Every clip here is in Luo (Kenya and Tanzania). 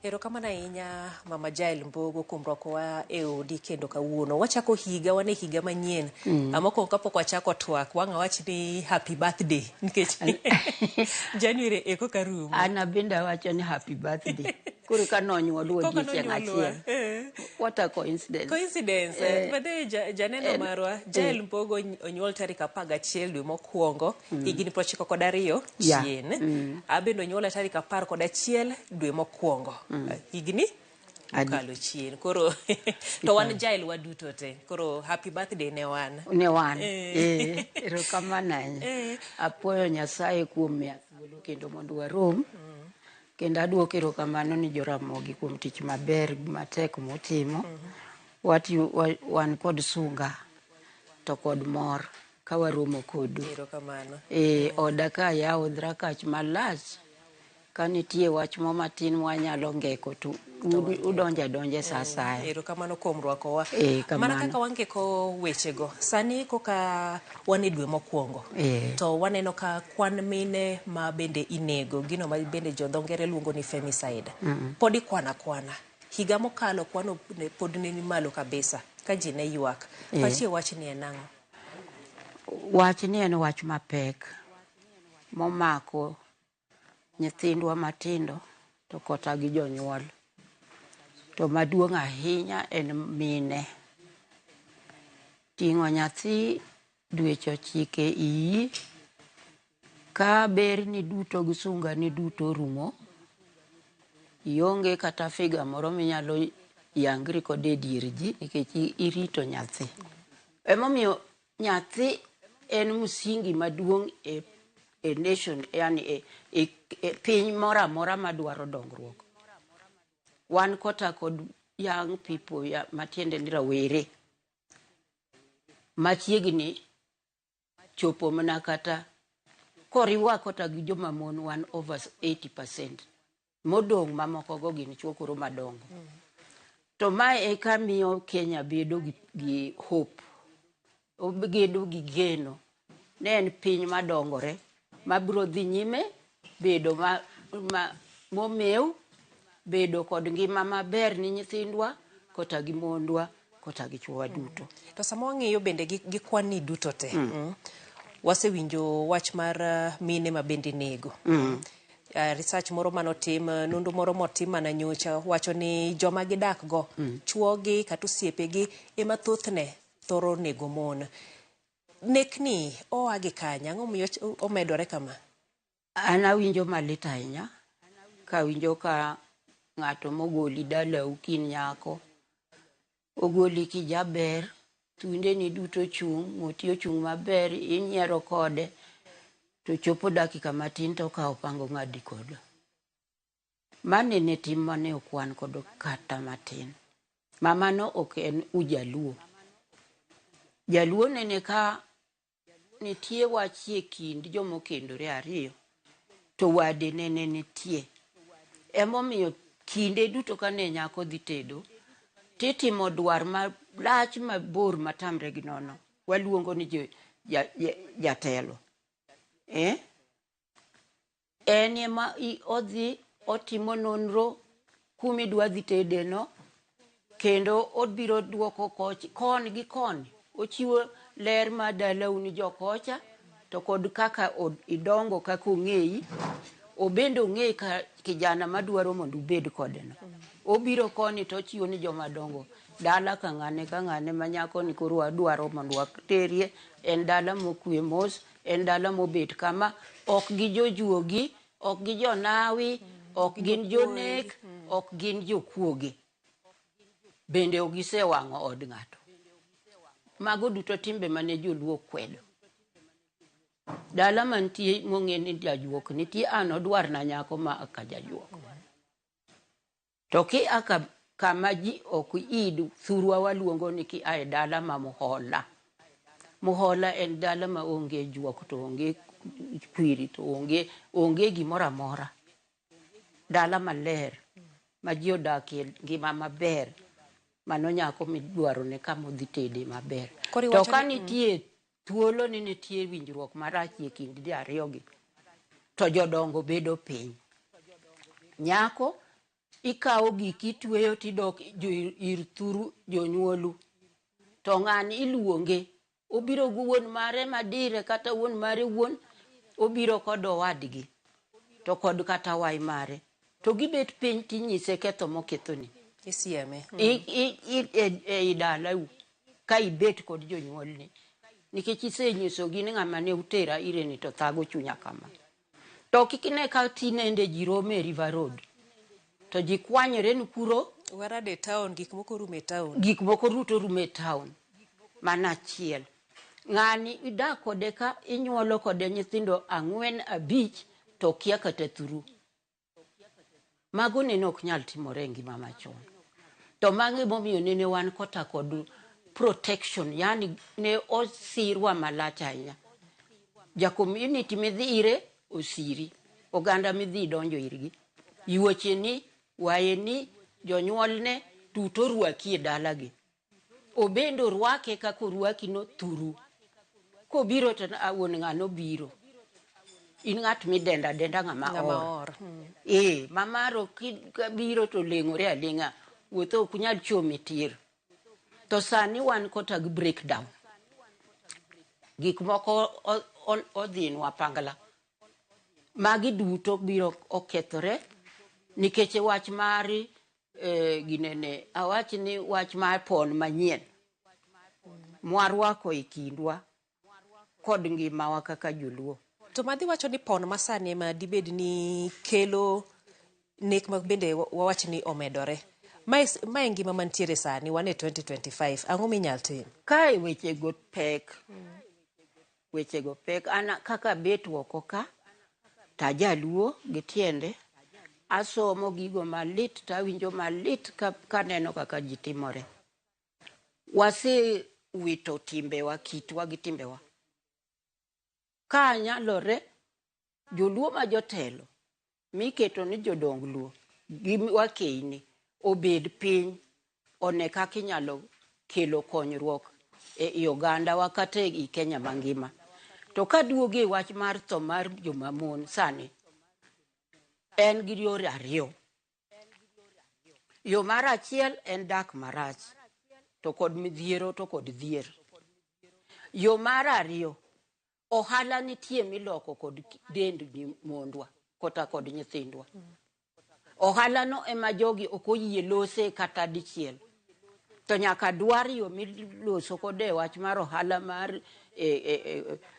Erokamano ahinya Mama Jael Mbogo kuom rwakowa e odi kendo kawuono. Wachako higa, wan e higa manyien. Mokwongo kapok wachako twak, wang' awach ni happy birthday nikech January eko ka rumo. An abende awacho ni happy birthday. Koro ka nonyuolwa Koka odiochieng' nonyuolwa, achiel. eh. What a coincidence. Coincidence. Eh. Bade janeno marwa, Jael Mbogo onyuol tarik 11 dwe mokwongo, higni 92 chien. Abende onyuola tarik 11 dwe mokwongo. Higni Adi. mokalo chien. Koro to wan Jael waduto te. Koro happy birthday ne wan. Ne wan. Eh. Eh, erokamano ahinya. Apuoyo Nyasaye kuom miya thuolo kendo mondo warom. Kendo aduoko erokamano ni Joramogi kuom tich maber matek mutimo. Watiyo, wan kod sunga to kod mor ka waromo kodu. Erokamano. Oda ka yawo dhrakach malach ka nitie wach mo matin mwanyalo ngeko to udonjo adonja e sa asaya. Erokamano kuom rwakowa. Kamano. Mana kaka wangeko wechego, sani koka wan e dwe mokwongo, to waneno ka kwan mine ma bende inego, gino ma bende jo dho ngere luongo ni femicide, pod ikwano akwana. Higa mokalo kwano pod ne ni malo kabisa, ka ji ne ywak. Pachi e wachni en ang'o? Wachni en wach mapek momako nyithindwa matindo to kota gi jonyuol. To maduong' ahinya en mine. Ting'o nyathi dweche 9 iyi, ka berni duto gi sungani duto orumo, ionge kata figa moro minyalo yangri kode e dier ji nikech irito nyathi. Emomiyo nyathi en msingi maduong' e nation, yani e piny moro amora madwaro dongruok. Wan kota kod young people ya, matiende ni rawere machiegni chopo mana kata koriwa kota gi joma mon wan over 80%. Modong' mamoko go gin chuo koro madongo. To mae eka miyo Kenya bedo gi hope, obedo gi geno ne en piny madongore mabiro dhi nyime bedo ma momew, bedo kod ngima maber ni nyithindwa kota gi mondwa kota gi chuowa duto. To sama wang'iyo bende gi kwan ni duto te, wasewinjo wach mar mine ma bende inego. Research moro manotim, nonro moro motim mana nyocha wacho ni joma gidak go, chuogi kata osiepegi ema thothne thoro nego mon. Nekni oa gi kanye? Ang'o momiyo omedore kama? An awinjo malit ahinya kawinjo ka ng'ato mogoli dalau kin nyako, ogoli kijaber, thundeni duto chung', ng'uti ochung' maber, inyiero kode, to chopo dakika matin to okawo panga ong'adi kodo. Mano ne tim mane ok wan kodo kata matin. Ma mano ok en ujaluo. Jaluo nene ka nitie wach e kind jomokendore ariyo, to wade nene nitie. Emomiyo kinde duto kane nyako dhi tedo, titimo dwar malach mabor matamre gi nono. Waluongo ni jatelo. En ema odhi otimo nonro kumidwa dhi tede no, kendo obiro duoko koni gi koni. Ochiwo ler mar dalau ni jokocha, to kod kaka idongo kaka ong'eyi, obende ong'e ka kijana madwaro mondo ubed kode no. Obiro koni to ochiwo ni joma dongo dala ka ng'ane ka ng'ane ma nyako ni koro wadwaro mondo waterie, en dala mokwe mos, en dala mobet kama, ok gi jojuogi, ok gi jonawi, ok gin jonek, ok gin jokuoge. Bende ok gisewang'o od ng'ato. Mago duto timbe mane joluo kwedo. Dala mantie mong'e ni jajuok nitie, an odwarna nyako ma ka jajuok. To ki aka kama ji ok id, thurwa waluongo ni ki a e dala ma Muhola. Muhola en dala ma onge juok to onge kwiri to onge gimoro amora. Dala maler ma ji odakie ngima maber. Mano nyako midwaro ne kama odhi tede maber. Koro To iwacho ka ni- nitie thuolo ni nitie winjruok marach e kind ji ariyogi, to jodongo bedo piny. Nyako Ikawo giki itweyo tidok ir thuru jonyuolu. To ng'ani iluonge, obiro gi wuon mare madire kata wuon mare wuon, obiro kod owadgi to kod kata wai mare. To gibet piny tinyise ketho mokethoni. Isieme. E dalau ka ibet kod jonyuolni. Nikech isenyisogi ni ng'ama ne utera ire ni to thago chunya kama. To kik ine ka tinende ji romo e River Road. To ji kwanyore ni kuro. Warad e town, gik moko rumo e town. Gik moko duto rumo e town. Mano achiel. Ng'ani idak kode ka inyuolo kode nyithindo 4, 5 to kia kata thuru. Mago nene ok nyal timore e ngima machon. To mago emomiyo nene wan kota kod protection, yani ne osirwa malach ahinya. Ja community midhi ire osiri, oganda midhi donjo irgi, yuocheni, wayeni, jonyuolne duto orwaki e dalagi. Obende orwake kaka orwaki no thuru. Kobiro to wuon ng'ano biro. In ng'at midenda adenda ng'ama or. Mamaro biro to leng'ore aleng'a, wuotho ok nyal chomi tir. To sani wan kota gi breakdown. Gik moko odhinwa pangla. Magi duto biro okethore nikech wach mar ginene awach ni wach mar pon manyien mwarwako e kindwa kod ngimawa kaka joluo. To madhi wacho ni pon masani ema dibed ni kelo nek ma bende wawach ni omedore. Mae ngima mantiere sani, wan e 2025, ang'o minyal tim? Kae wechego pek. Wechego pek. An kaka bet oko ka, tajaluo gi tiende, asomo gigo malit tawinjo malit kaneno kaka ji timore. Wasewito timbewa, kitwa gi timbewa. Ka nyalore, joluo ma jotelo miketo ni jodong luo gi wakeyni obed piny one kaka inyalo kelo konyruok e ogandawa kata e Kenya mangima. To kaduogo e wach mar tho mar joma mon sani, en gi yore ariyo. Yo mar achiel en dak marach to kod midhiero to kod dhier. Yo mar ariyo, ohala nitie miloko kod dend mondwa kata kod nyithindwa. Ohala no ema jogi ok oyie lose kata dichiel. To nyaka dwar yo miloso kode wach mar ohala mar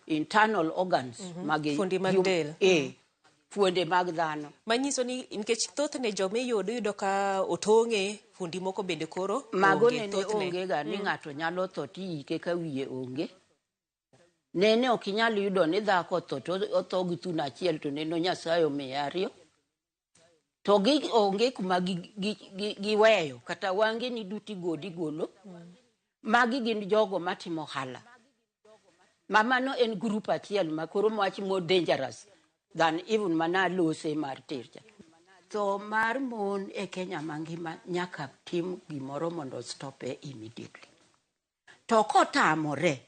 internal organs mag fuondi mag del. Fuonde mag dhano. Manyiso ni nikech thothne joma iyudo yudo ka otong'e fuondi moko bende koro mago nene onge ga ni ng'ato nyalo tho tiike ka wiye onge. Nene ok inyal yudo ni dhako otho to otho gi thuno achiel to neno Nyasaye omiye ariyo. To gi onge kuma giweyo kata wange ni duto igodi golo. Magi gin jogo matimo ohala. Ma mano en group achiel ma koro much more dangerous than even mana lose mar tercha. Tho mar mon e Kenya mangima nyaka tim gimoro mondo stope immediately. To kotamore,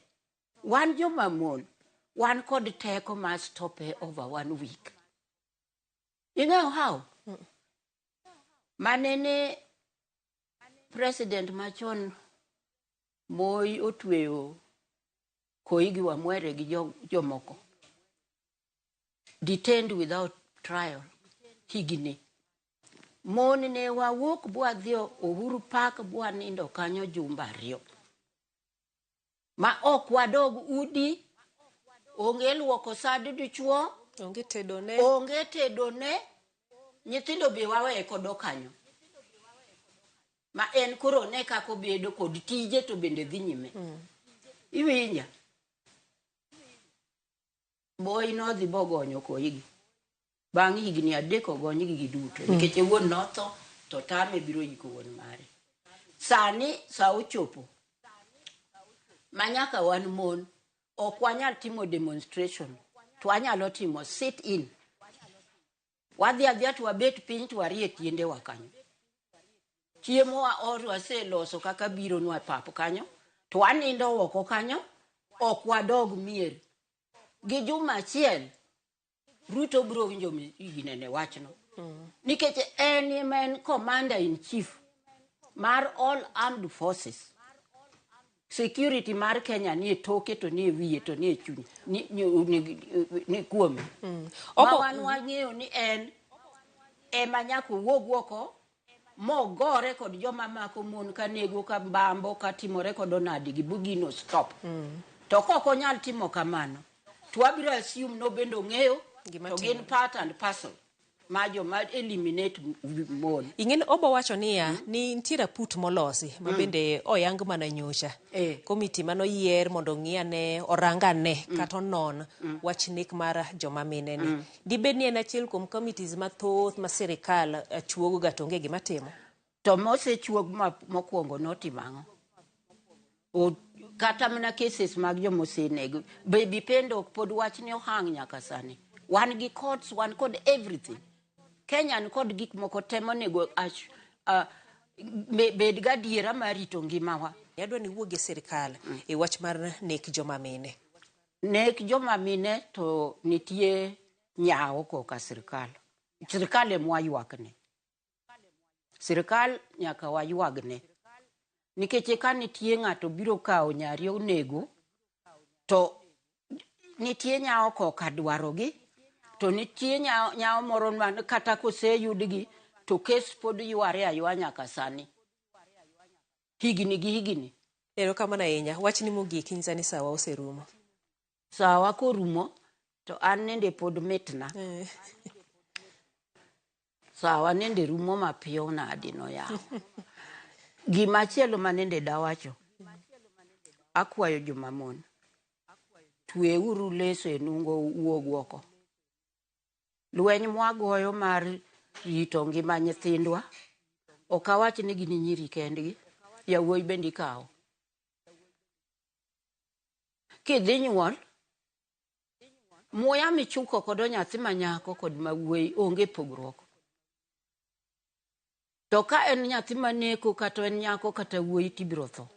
wan joma mon, wan kod teko mar stope over 1 week. Ing'eyo how? Manene president machon Moi otweyo Koigi Wamwere gi jomoko. Detained without trial higni. Mon ne wawuok bwadhi Uhuru Park bwanindo kanyo jumba ariyo. Ma ok wadog udi, onge luoko sand dichuo, onge tedone, onge tedone, nyithindo be waweye kodo kanyo. Ma en koro ne kaka obedo kod tije to bende dhi nyime. Iwinja? Moi nodhi bogonyo Koigi. Bang' higni 3 ogonygi giduto. Nikech wuon notho to tame biro yiko wuon mare. Sani sa ochopo ma nyaka wan mon ok wanyal timo demonstration to wanyalo timo sit in. Wadhi adhiya to wabet piny to warie tiendewa kanyo. Chiemo wa or waseloso kaka bironwa e pap kanyo to wanindo oko kanyo ok wadog mier. Gi juma achiel Ruto biro winjo ginene wachno. Nikech en ema en commander in chief mar all armed forces. Security mar Kenya nie toke to nie wiye to nie chuny ni kuome. Ma wan wang'eyo ni en ema nyaka owuog oko mogore kod joma mako mon ka nego ka bambo ka timore kod onadi gi bugino stop. To kok onyal timo kamano, to wabiro assume no bende ong'eyo to gin part and parcel ma joma eliminate mon. Ing'eni obo wacho niya ni nitie raput molosi ma bende oyang mana nyocha. Komiti manoyier mondo ong'i ane orang ane kata onon wach nek mar joma mine ni. Dibed ni en achiel kuom committees mathoth ma sirikal chuogo ga to onge gima timo. To mosechuog mokwongo notimo ang'o? Kata mana cases mag joma osenego. Baby Pendo ok pod wach ni ohang nyaka sani. Wan gi courts, wan kod everything. Kenya ni kod gik moko te monego bed gadiera mar rito ngimawa. Adwa ni iwuog e sirikal e wach mar nek joma mine. Nek joma mine to nitie nyawo koka sirikal. Sirikal ema waywakne. Sirikal nyaka waywagne. Nikech ka nitie ng'ato biro kawo nyari onego, to nitie nyawo koka dwarogi, to nitie nyawo moro man kata koseyudgi to kes pod yware aywa nyaka sani. Higni gi higni. Erokamano ahinya. Wachni mogik inyisa ni sawa oserumo. Sawa korumo to an nende pod mitna. Sawa nende rumo mapiyo nadi no yawa. Gimachielo ma nende dawacho, akwayo joma mon, tweuru leso e nungo uwuog oko. Lweny mwagoyo mar rito ngima nyithindwa, ok awach ni gin nyiri kendgi, yawuoyi bende ikawo. Kidhi nyuol, muya michuko kodo nyathi manyako kod mawuoyi onge pogruok. To ka en nyathi maneko kata en nyako kata wuoyi tibiro tho.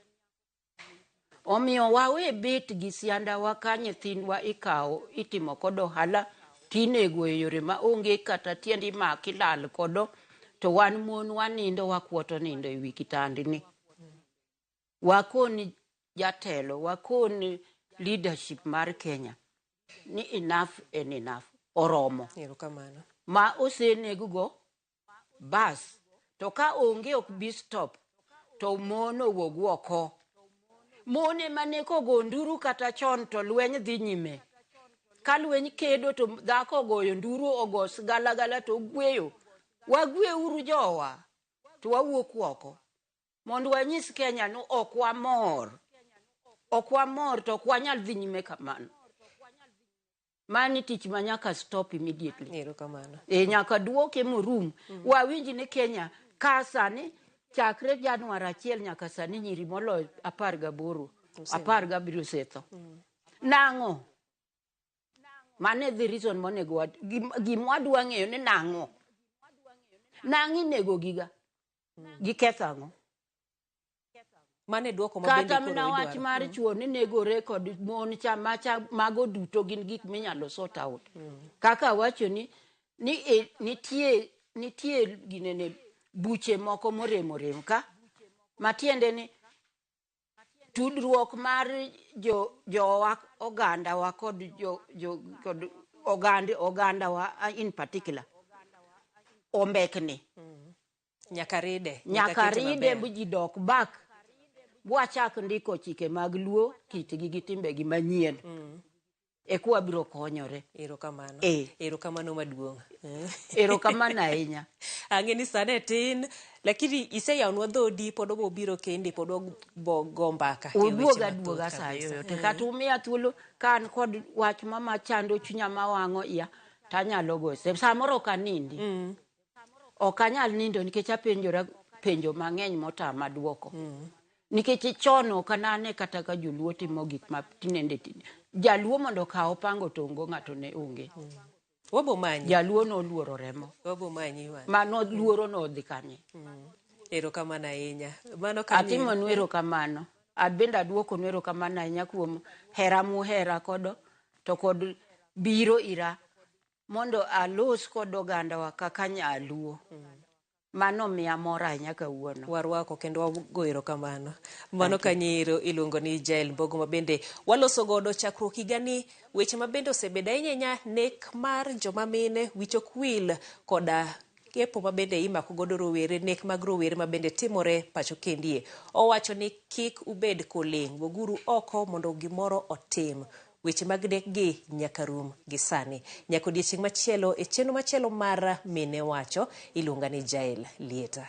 Omiyo wawe bet gi siandawa ka nyithindwa ikawo itimo kodo ohala tinego e yore ma onge kata tiend imaki lal kodo to wan mon wanindo wakuoto nindo e wi kitandni. Wakoni jatelo, wakoni leadership mar Kenya ni enough and enough oromo. Erokamano. Ma oseneg go bas to ka onge ok bi stop to mon owuog oko. Mon ema neko go nduru kata chon to lweny dhi nyime. Ka lweny kedo to dhako ogoyo nduru ogo galagala to ogweyo. Wagweuru jowa to wawuok oko. Mondo wanyis Kenya ni ok wamor. Ok wamor to ok wanyal dhi nyime kamano. Mani tich ma nyaka stop immediately. Erokamano. Nyaka duoke morum. Wawinj ni Kenya ka sani chakre Januar 1 nyaka sani nyiri moloyo 18, 17 osetho. Nang'o? Mano the reason monego gima wadwa ng'eyo ni nang'o? Nang'o inego giga? Giketho ang'o? Mane duoko ma bende Kata koro mana wach idwaro. mar chuo ni negore kod mon cha macha mago duto gin gik minyalo sort out. Kaka awacho ni nitie ginene buche moko morem orem ka matiende ni tudruok mar jowa oganda wa kod jo kod oganda wa in particular ombekni. Nyaka ride. Nyaka ride bu ji dok back. Wachak ndiko chike mag Luo kitgi gi timbegi manyien. Eka wabiro konyore. Erokamano. Erokamano maduong'. Erokamano ahinya. Ang'e ni sane tin, lakini iseyawonwa dhodi pod obiro kendi pod wago mbaka. Uduoga aduoga sa yoyote. Kata umiya thuolo ka an kod wach mama chando chunya mawang'o iya tanyalo go. Samoro ok anindi. Ok anyal nindo nikech apenjora penjo mang'eny motama duoko. Nikech chon ok anane kata ka joluo timo gik ma tinende. Jaluo mondo okaw opango to ongo ng'ato ne onge. Wabo manyi. Jaluo noluoro remo. Wabo manyi wan. Mano luoro nodhi kanye. Erokamano ahinya. Mano kanye. Atimonu erokamano. An bende aduokonu erokamano ahinya kuom hera muhera kodo to kod biro ira. mondo alos kod ogandawa kaka nyaluo. Mano miya mor ahinya kawuono. Warwako kendo wago erokamano. Mano kanyo iluongo ni Jael Mbogo ma bende waloso godo chakruok higani weche ma bende osebedo ahinya ahinya nek mar joma mine wich ok wil koda kepo ma bende imako godo rowere nek mag rowere ma bende timore pacho kendie. Owacho ni kik ubed koling', wuoguru oko mondo gimoro otim. Weche mag nek gi nyaka rum gi sani. Nyaka odiechieng' machielo e chenro machielo mar Mine Wacho, iluonga ni Jael Lieta.